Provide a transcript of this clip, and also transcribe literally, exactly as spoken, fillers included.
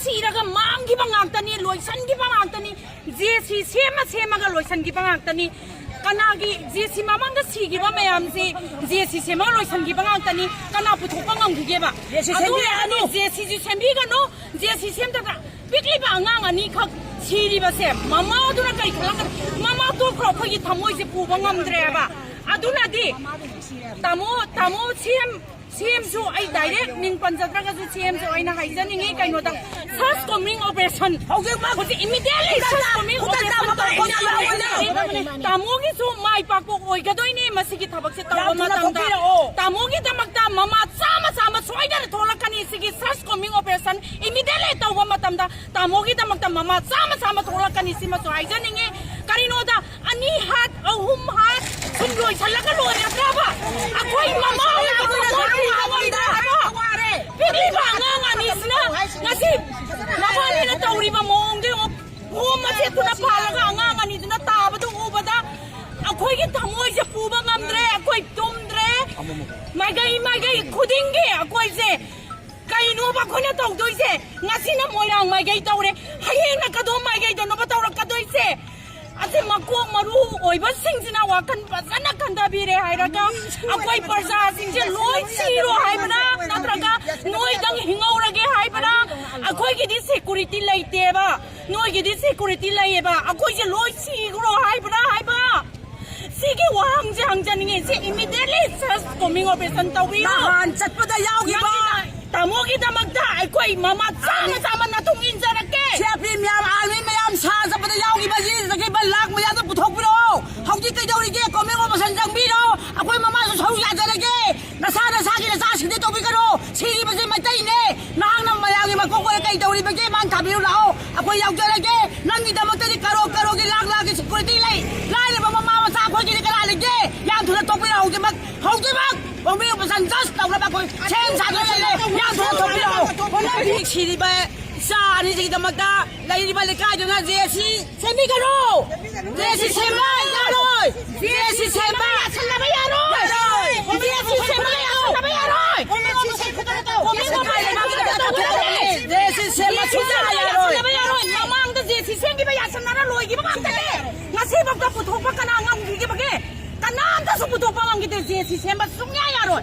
ꯁꯤꯔꯒ ꯃꯥꯡꯈꯤꯕ ꯉꯥꯛꯇꯅꯤ, ꯂꯣꯏꯁꯟꯈꯤꯕ ꯉꯥꯛꯇꯅꯤ꯫ ꯖꯦ ꯁꯤ ꯁꯦꯝꯃ ꯁꯦꯝꯃꯒ ꯂꯣꯏꯁꯟꯈꯤꯕ ꯉꯥꯛꯇꯅꯤ꯫ ꯀꯅꯥꯒꯤ ꯖꯦ ꯁꯤ ꯃꯃꯥꯡꯗ ꯁꯤꯈꯤꯕ ꯃꯌꯥꯝꯁꯤ ꯖꯦ ꯁꯤ ꯁꯦꯝꯃꯒ ꯂꯣꯏꯁꯟꯈꯤꯕ ꯉꯥꯛꯇꯅꯤ꯫ ꯀꯅꯥ ꯄꯨꯊꯣꯛꯄ ꯉꯝꯈꯤꯒꯦꯕ? ꯖꯦ ꯁꯤ ꯑꯗꯨ ꯁꯦꯝꯕꯤꯔꯅꯨ꯫ ꯑꯣꯏꯔꯗꯤ ꯖꯦ ꯁꯤꯁꯨ ꯁꯦꯝꯕꯤꯒꯅꯨ꯫ ꯖꯦ ꯁꯤ ꯁꯦꯝꯗꯕ ꯄꯤꯛꯂꯤꯕ ꯑꯉꯥꯡ ꯑꯅꯤꯈꯛ ꯁꯤꯔꯤꯕꯁꯦ ꯃꯃꯥꯗꯨꯅ ꯀꯔꯤ ꯈꯜꯂꯛꯀꯅꯤ? ꯃꯃꯥ ꯇꯣꯛꯈ꯭ꯔꯣ, ꯑꯩꯈꯣꯏꯒꯤ ꯊꯃꯣꯏꯁꯦ ꯄꯨꯕ ꯉꯝꯗ꯭ꯔꯦꯕ꯫ ꯑꯗꯨꯅꯗꯤ ꯇꯥꯃꯣ, ꯇꯥꯃꯣ ꯁꯤ ꯑꯦꯝ ꯁꯤ ꯑꯦꯝꯁꯨ ꯑꯩ ꯗꯥꯏꯔꯦꯛ ꯃꯤꯡ ꯄꯟꯖꯗ꯭ꯔꯒꯁꯨ ꯁꯤ ꯑꯦꯝꯁꯨ ꯑꯩꯅ ꯍꯥꯏꯖꯅꯤꯡꯉꯤ ꯀꯩꯅꯣꯗ, search combing operation ꯍꯧꯖꯤꯛꯃꯛ ꯍꯧꯖꯤꯛ immediately search combing operation ꯇꯧꯕ ꯇꯥꯃꯣꯒꯤꯁꯨ ꯃꯥꯏ ꯄꯥꯛꯄ ꯑꯣꯏꯒꯗꯣꯏꯅꯤ꯫ ꯃꯁꯤꯒꯤ ꯊꯕꯛꯁꯦ ꯇꯧꯕ ꯃꯇꯝꯗ ꯇꯥꯃꯣꯒꯤꯗꯃꯛꯇ ꯃꯃꯥ ꯆꯥꯝꯃ ꯆꯥꯝꯃ ꯁꯣꯏꯗꯅ ꯊꯣꯛꯂꯛꯀꯅꯤ꯫ ꯁꯤꯒꯤ search combing operation immediately ꯇꯧꯕ ꯃꯇꯝꯗ ꯇꯥꯃꯣꯒꯤꯗꯃꯛꯇ ꯃꯃꯥ ꯆꯥꯝꯃ ꯆꯥꯝꯃ ꯊꯣꯛꯂꯛꯀꯅꯤ꯫ ꯁꯤꯃꯁꯨ ꯍꯥꯏꯖꯅꯤꯡꯉꯤ꯫ ꯀꯔꯤꯅꯣꯗ ꯑꯅꯤ ꯍꯥꯠ, ꯑꯍꯨꯝ ꯍꯥꯠ, ꯁꯨꯝ ꯂꯣꯏꯁꯜꯂꯒ ꯂꯣꯏꯔꯗ꯭ꯔꯕ? ꯑꯩꯈꯣꯏ ꯃꯃꯥ ꯑꯣꯏꯕ ꯄꯤꯛꯂꯤꯕ ꯑꯉꯥꯡ ꯑꯅꯤꯁꯤꯅ ꯉꯁꯤ ꯃꯕꯥꯅꯤꯅ ꯇꯧꯔꯤꯕ ꯃꯑꯣꯡꯗꯣ ꯌꯦꯡꯉꯣ꯫ ꯐꯣꯝ ꯃꯆꯦꯠꯇꯨꯅ ꯄꯥꯜꯂꯒ ꯑꯉꯥꯡ ꯑꯅꯤꯗꯨꯅ ꯇꯥꯕꯗꯨ ꯎꯕꯗ ꯑꯩꯈꯣꯏꯒꯤ ꯊꯃꯣꯏꯁꯦ ꯄꯨꯕ ꯉꯝꯗ꯭ꯔꯦ꯫ ꯑꯩꯈꯣꯏ ꯇꯨꯝꯗ꯭ꯔꯦ꯫ ꯃꯥꯏꯀꯩ ꯃꯥꯏꯀꯩ ꯈꯨꯗꯤꯡꯒꯤ ꯑꯩꯈꯣꯏꯁꯦ ꯀꯩꯅꯣꯕ ꯑꯩꯈꯣꯏꯅ ꯇꯧꯗꯣꯏꯁꯦ? ꯉꯁꯤꯅ ꯃꯣꯏꯔꯥꯡ ꯃꯥꯏꯀꯩ ꯇꯧꯔꯦ, ꯍꯌꯦꯡꯅ ꯀꯗꯣꯝ ꯃꯥꯏꯀꯩꯗꯅꯣꯕ ꯇꯧꯔꯛꯀꯗꯣꯏꯁꯦ? ꯑꯁꯤ ꯃꯀꯣꯛ ꯃꯔꯨ ꯑꯣꯏꯕꯁꯤꯡꯁꯤꯅ ꯋꯥꯈꯜ ꯐꯖꯅ ꯈꯟꯊꯕꯤꯔꯦ ꯍꯥꯏꯔꯒ ꯑꯩꯈꯣꯏ ꯄ꯭ꯔꯖꯥꯁꯤꯡꯁꯦ ꯂꯣꯏ ꯁꯤꯔꯣ ꯍꯥꯏꯕ꯭ꯔꯥ? ꯅꯠꯇ꯭ꯔꯒ ꯅꯣꯏꯗꯪ ꯍꯤꯡꯍꯧꯔꯒꯦ ꯍꯥꯏꯕ꯭ꯔꯥ? ꯑꯩꯈꯣꯏꯒꯤꯗꯤ security ꯂꯩꯇꯦꯕ, ꯅꯣꯏꯒꯤꯗꯤ security ꯂꯩꯌꯦꯕ, ꯑꯩꯈꯣꯏꯁꯦ ꯂꯣꯏ ꯁꯤꯈ꯭ꯔꯣ ꯍꯥꯏꯕ꯭ꯔꯥ ꯍꯥꯏꯕ? ꯁꯤꯒꯤ ꯋꯥꯍꯪꯁꯦ ꯍꯪꯖꯅꯤꯡꯉꯤ꯫ ꯁꯤ immediately search combing operation ꯇꯧꯕꯤꯌꯨ꯫ ꯅꯍꯥꯟ ꯆꯠꯄꯗ ꯌꯥꯎꯈꯤꯕ ꯇꯥꯃꯣꯒꯤꯗꯃꯛꯇ ꯑꯩꯈꯣꯏ ꯃꯃꯥ ꯆꯥꯝꯃ ꯆꯥꯝꯃ ꯅꯇꯨꯡ ꯏꯟꯖꯔꯛꯀꯦ꯫ ꯁꯤ ꯑꯥꯔ ꯄꯤ ꯑꯦꯐ ꯃꯌꯥꯝ, ꯑꯥꯔꯃꯤ ꯃꯌꯥꯝ ꯁꯥ ꯆꯠꯄꯗ ꯌꯥꯎꯈꯤꯕ, ꯁꯤ ꯆꯠꯈꯤꯕ ꯂꯥꯛ ꯃꯌꯥꯝꯗꯣ ꯄꯨꯊꯣꯛꯄꯤꯔꯛꯑꯣ꯫ ꯍꯧꯖꯤꯛ ꯀꯩꯗꯧꯔꯤꯒꯦ? Combing operation ꯆꯪꯕꯤꯔꯣ꯫ ꯑꯩꯈꯣꯏ ꯃꯃꯥꯁꯨ ꯁꯔꯨꯛ ꯌꯥꯖꯔꯒꯦ꯫ ꯅꯁꯥ ꯅꯁꯥꯒꯤ ꯅꯆꯥꯁꯤꯡꯗꯤ ꯇꯧꯕꯤꯒꯅꯨ꯫ ꯁꯤꯔꯤꯕꯁꯤ ꯃꯩꯇꯩꯅꯦ꯫ ꯅꯍꯥꯛꯅ ꯃꯌꯥꯝꯒꯤ ꯃꯀꯣꯛ ꯑꯣꯏꯔ ꯀꯩ ꯇꯧꯔꯤꯕꯒꯦ? ꯃꯥꯡ ꯊꯥꯕꯤꯔꯨ ꯂꯥꯛꯑꯣ꯫ ꯑꯩꯈꯣꯏ ꯌꯥꯎꯖꯔꯒꯦ꯫ ꯅꯪꯒꯤꯗꯃꯛꯇꯗꯤ ꯀꯔꯣ ꯀꯔꯣꯒꯤ ꯂꯥꯛ ꯂꯥꯛꯀꯤ security ꯂꯩ꯫ ꯂꯥꯏꯔꯕ ꯃꯃꯥ ꯃꯆꯥ ꯑꯩꯈꯣꯏꯒꯤꯗꯤ ꯀꯅꯥ ꯂꯩꯒꯦ? ꯌꯥꯝ ꯊꯨꯅ ꯇꯣꯛꯄꯤꯔꯣ ꯍꯧꯖꯤꯛꯃꯛ꯫ ꯍꯧꯖꯤꯛꯃꯛ ꯀꯣꯃꯤ ꯑꯣꯄꯔꯦꯁꯟ ꯖꯁ ꯇꯧꯅꯕ ꯑꯩꯈꯣꯏ ꯁꯦꯝ ꯁꯥꯗꯨꯅ ꯂꯩꯔꯦ꯫ ꯌꯥꯝ ꯊꯨꯅ ꯇꯧꯕꯤꯔꯛꯑꯣ꯫ ꯍꯧꯖꯤꯛ ꯁꯤꯔꯤꯕ ꯏꯆꯥ ꯑꯅꯤꯁꯤꯒꯤꯗꯃꯛꯇ ꯂꯩꯔꯤꯕ ꯂꯩꯀꯥꯏꯗꯨꯅ ꯖꯦ ꯁꯤ ꯁꯦꯝꯕꯤꯒꯅꯨ꯫ ꯖꯦ ꯁꯤ ꯁꯦꯝꯕ ꯌꯥꯔꯣꯏ꯫ ꯖꯦ ꯁꯤ ꯁꯦꯝꯕ ꯌꯥꯔꯣꯏ꯫ ꯖꯦ ꯁꯤ ꯁꯦꯝꯕ ꯌꯥꯔꯣꯏ꯫ ꯖꯦ ꯁꯤ ꯁꯦꯝꯕ ꯌꯥꯔꯣꯏ꯫ ꯖꯦ ꯁꯤ ꯁꯦꯝꯕ ꯊꯣꯛꯄ ꯀꯅꯥ ꯉꯝꯈꯤꯒꯦꯕꯒꯦ? ꯀꯅꯥꯝꯇꯁꯨ ꯄꯨꯊꯣꯛꯄ ꯉꯝꯈꯤꯗꯦ꯫ ꯖꯦ ꯁꯤ ꯁꯦꯝꯕ ꯁꯨꯡꯌꯥ ꯌꯥꯔꯣꯏ꯫